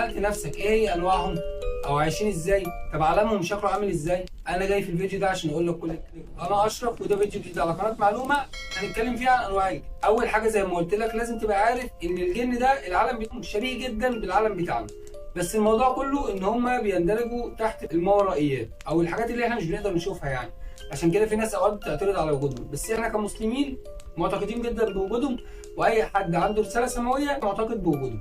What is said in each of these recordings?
سالت نفسك ايه هي انواعهم او عايشين ازاي؟ طب عالمهم شكله عامل ازاي؟ انا جاي في الفيديو ده عشان اقول لك كل الكلام. انا اشرف وده فيديو جديد على قناة معلومة هنتكلم فيها عن انواع الجن. اول حاجة زي ما قلت لك لازم تبقى عارف ان الجن ده العالم بتاعهم شبيه جدا بالعالم بتاعنا، بس الموضوع كله ان هم بيندرجوا تحت الماورائيات او الحاجات اللي احنا مش بنقدر نشوفها، يعني عشان كده في ناس اوقات بتعترض على وجودهم، بس احنا كمسلمين معتقدين جدا بوجودهم، واي حد عنده رسالة سماوية معتقد بوجودهم.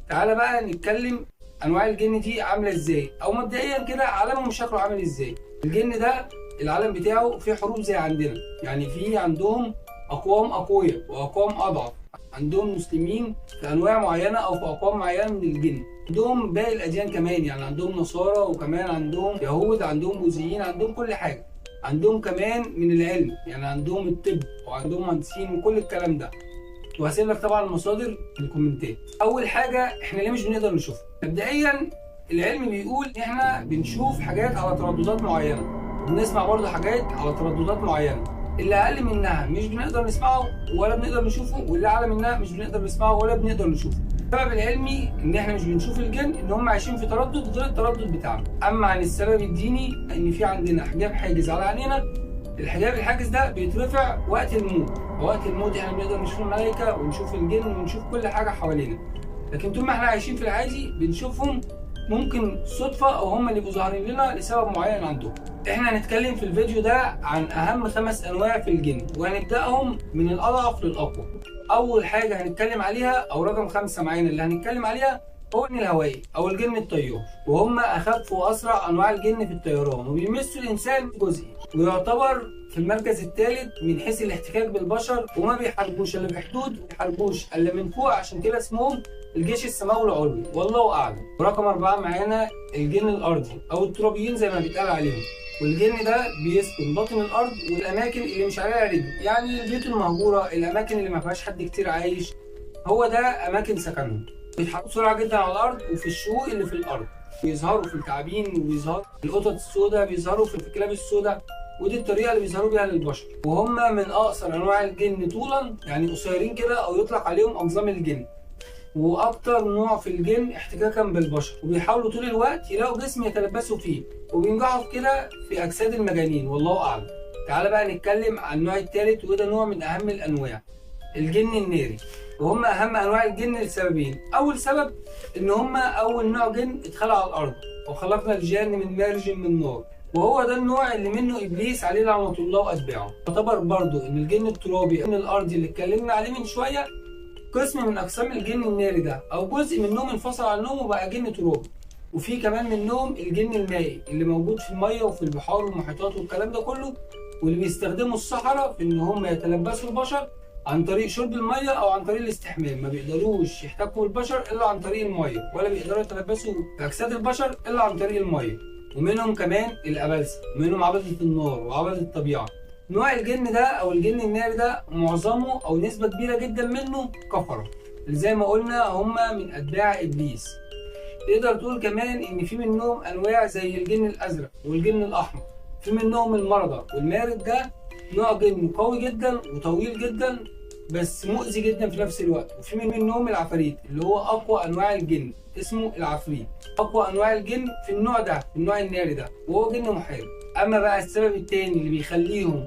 تعالى بقى نتكلم انواع الجن دي عامله ازاي، او مبدئيا كده عالمهم شكله عامل ازاي. الجن ده العالم بتاعه فيه حروب زي عندنا، يعني في عندهم اقوام اقوياء واقوام اضعف، عندهم مسلمين في انواع معينة او في اقوام معينة من الجن، عندهم باقي الاديان كمان، يعني عندهم نصارى وكمان عندهم يهود، عندهم بوذيين، عندهم كل حاجة، عندهم كمان من العلم، يعني عندهم الطب وعندهم مهندسين وكل الكلام ده. وهسيب لك طبعا المصادر في الكومنتات. اول حاجة احنا ليه مش بنقدر نشوفها؟ مبدئيا العلم بيقول ان احنا بنشوف حاجات على ترددات معينة، وبنسمع برضه حاجات على ترددات معينة، اللي اقل منها مش بنقدر نسمعه ولا بنقدر نشوفه، واللي اعلى منها مش بنقدر نسمعه ولا بنقدر نشوفه. السبب العلمي ان احنا مش بنشوف الجن ان هم عايشين في تردد غير التردد بتاعنا. اما عن السبب الديني ان في عندنا حجاب حاجز على عينينا، الحجاب الحاجز ده بيترفع وقت الموت، وقت الموت احنا بنقدر نشوف الملائكة ونشوف الجن ونشوف كل حاجة حوالينا، لكن طول ما احنا عايشين في العادي بنشوفهم ممكن صدفة او هم اللي يبقوا ظاهرين لنا لسبب معين عندهم. احنا هنتكلم في الفيديو ده عن اهم 5 انواع في الجن، وهنبداهم من الاضعف للاقوى. اول حاجة هنتكلم عليها او رقم 5 معانا اللي هنتكلم عليها هو الجن الهوائي او الجن الطيار، وهم اخف واسرع انواع الجن في الطيران، وبيمسوا الانسان جزئي، ويعتبر في المركز الثالث من حيث الاحتكاك بالبشر، وما بيحاربوش الا بحدود، وما بيحاربوش الا من فوق، عشان كده اسمهم الجيش السماوي العلوي، والله اعلم. ورقم 4 معانا الجن الارضي او الترابيين زي ما بيتقال عليهم، والجن ده بيسكن باطن الارض والاماكن اللي مش عليها رجل، يعني البيوت المهجورة، الاماكن اللي ما فيهاش حد كتير عايش، هو ده اماكن سكنهم. بيتحركوا بسرعة جدا على الارض وفي الشقوق اللي في الارض، بيظهروا في التعابين وبيظهروا في القطط السوداء، بيظهروا في الكلاب السوداء، ودي الطريقة اللي بيظهروا بيها للبشر. وهم من اقصر انواع الجن طولا، يعني قصيرين كده او يطلق عليهم انظام الجن، واكتر نوع في الجن احتكاكا بالبشر، وبيحاولوا طول الوقت يلاقوا جسم يتلبسوا فيه، وبينجحوا في كده في اجساد المجانين، والله اعلم. تعال بقى نتكلم عن النوع الثالث، وده نوع من اهم الانواع، الجن الناري. وهم اهم انواع الجن لسببين. اول سبب ان هم اول نوع جن اتخلق على الارض، وخلقنا الجان من مارج من نار، وهو ده النوع اللي منه ابليس عليه لعنه الله واتباعه. يعتبر برضو ان الجن الترابي الجن الارضي اللي اتكلمنا عليه من شوية قسم من اقسام الجن الناري ده، او جزء منهم انفصل عنهم وبقى جن ترابي. وفي كمان منهم الجن المائي اللي موجود في المية وفي البحار والمحيطات والكلام ده كله، واللي بيستخدموا الصحراء في ان هم يتلبسوا البشر عن طريق شرب المية او عن طريق الاستحمام، ما بيقدروش يحتكوا بالبشر الا عن طريق المية، ولا بيقدروا يتلبسوا باجساد البشر الا عن طريق المية. ومنهم كمان الابلسه، ومنهم عبده النار وعبده الطبيعة. نوع الجن ده او الجن الناري ده معظمه او نسبه كبيرة جدا منه كفره، اللي زي ما قلنا هم من اتباع ابليس. تقدر تقول كمان ان في منهم انواع زي الجن الازرق والجن الاحمر، في منهم المرضى، والمارد ده نوع جن قوي جدا وطويل جدا بس مؤذي جدا في نفس الوقت. وفي منهم العفاريت اللي هو اقوى انواع الجن، اسمه العفريت، اقوى انواع الجن في النوع ده، في النوع الناري ده، وهو جن محارب. اما بقى السبب الثاني اللي بيخليهم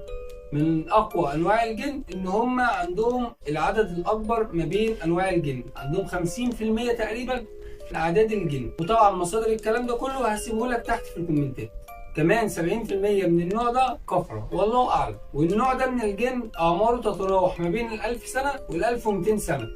من اقوى انواع الجن ان هم عندهم العدد الاكبر ما بين انواع الجن، عندهم 50% تقريبا من اعداد الجن. وطبعا مصادر الكلام ده كله هسيبه لك تحت في الكومنتات. كمان 70% من النوع ده كفره، والله اعلم. والنوع ده من الجن اعماره تتراوح ما بين ال1000 سنة وال1200 سنة،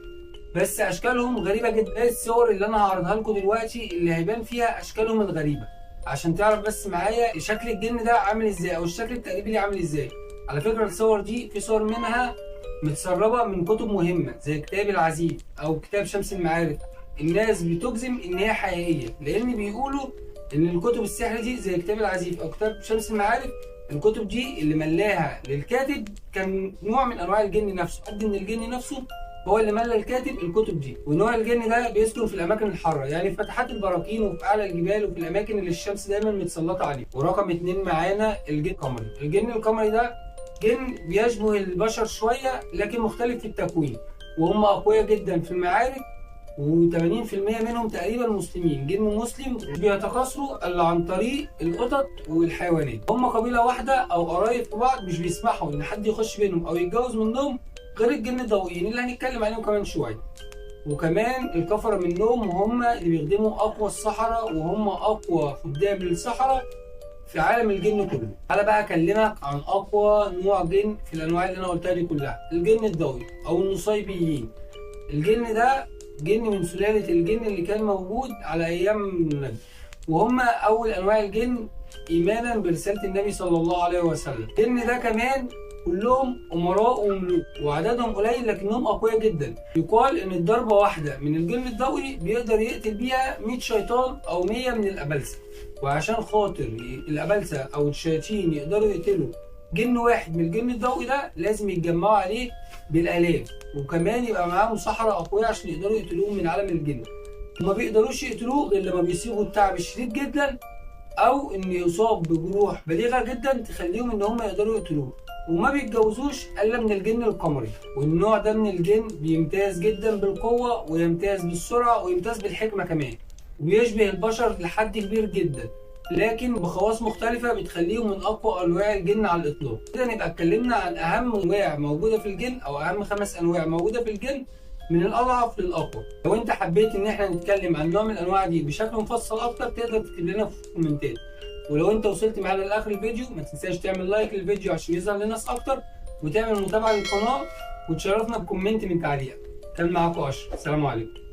بس اشكالهم غريبة جدا. الصور اللي انا هعرضها لكم دلوقتي اللي هيبان فيها اشكالهم الغريبة عشان تعرف بس معايا شكل الجن ده عامل ازاي او الشكل التقريبي ليه عامل ازاي. على فكرة الصور دي في صور منها متسربه من كتب مهمة زي كتاب العزيز او كتاب شمس المعارف. الناس بتجزم ان هي حقيقية، لان بيقولوا ان الكتب السحر دي زي كتاب العزيز او كتاب شمس المعارف، الكتب دي اللي ملاها للكاتب كان نوع من انواع الجن نفسه، حد من الجن نفسه هو اللي ملى الكاتب الكتب دي. ونوع الجن ده بيسكن في الاماكن الحارة، يعني في فتحات البراكين وفي اعلى الجبال وفي الاماكن اللي الشمس دايما متسلطه عليه. ورقم 2 معانا الجن القمري. الجن القمري ده جن بيشبه البشر شوية لكن مختلف في التكوين، وهم اقوياء جدا في المعارك و80% منهم تقريبا مسلمين، جن مسلم، بيتكاثروا الا عن طريق القطط والحيوانات. هم قبيلة واحدة او قرايب في بعض، مش بيسمحوا ان حد يخش بينهم او يتجوز منهم غير الجن الضوئيين اللي هنتكلم عليهم كمان شوية. وكمان الكفرة منهم هم اللي بيخدموا اقوى السحرة، وهم اقوى خدام للسحرة في عالم الجن كله. تعالى بقى اكلمك عن اقوى نوع جن في الانواع اللي انا قلتها دي كلها، الجن الضوئي او النصيبيين. الجن ده جن من سلالة الجن اللي كان موجود على ايام النبي، وهم اول انواع الجن ايمانا برسالة النبي صلى الله عليه وسلم. الجن ده كمان كلهم امراء وملوك، وعددهم قليل لكنهم اقوياء جدا. يقال ان الضربة واحدة من الجن الضوئي بيقدر يقتل بيها 100 شيطان او 100 من الابلسه، وعشان خاطر الابلسه او الشياطين يقدروا يقتلوا جن واحد من الجن الضوئي ده لازم يتجمعوا عليه بالالاف، وكمان يبقى معاهم سحرة اقوياء عشان يقدروا يقتلوهم من عالم الجن. وما بيقدروش يقتلوه غير لما بيصيبوا التعب الشديد جدا، او ان يصاب بجروح بليغة جدا تخليهم ان هم يقدروا يقتلوه. وما بيتجوزوش الا من الجن القمري. والنوع ده من الجن بيمتاز جدا بالقوة، ويمتاز بالسرعة، ويمتاز بالحكمة كمان، وبيشبه البشر لحد كبير جدا، لكن بخواص مختلفة بتخليهم من اقوى انواع الجن على الاطلاق. كده نبقى اتكلمنا عن اهم انواع موجودة في الجن، او اهم 5 انواع موجودة في الجن من الاضعف للاقوى. لو انت حبيت ان احنا نتكلم عن نوع من الانواع دي بشكل مفصل اكتر تقدر تكتب لنا في الكومنتات. ولو انت وصلت معانا لاخر الفيديو ما تنساش تعمل like للفيديو عشان يظهر للناس اكتر، وتعمل متابعه للقناة، وتشرفنا ب comment من تعليقك. كان معاكم اشرف، السلام عليكم.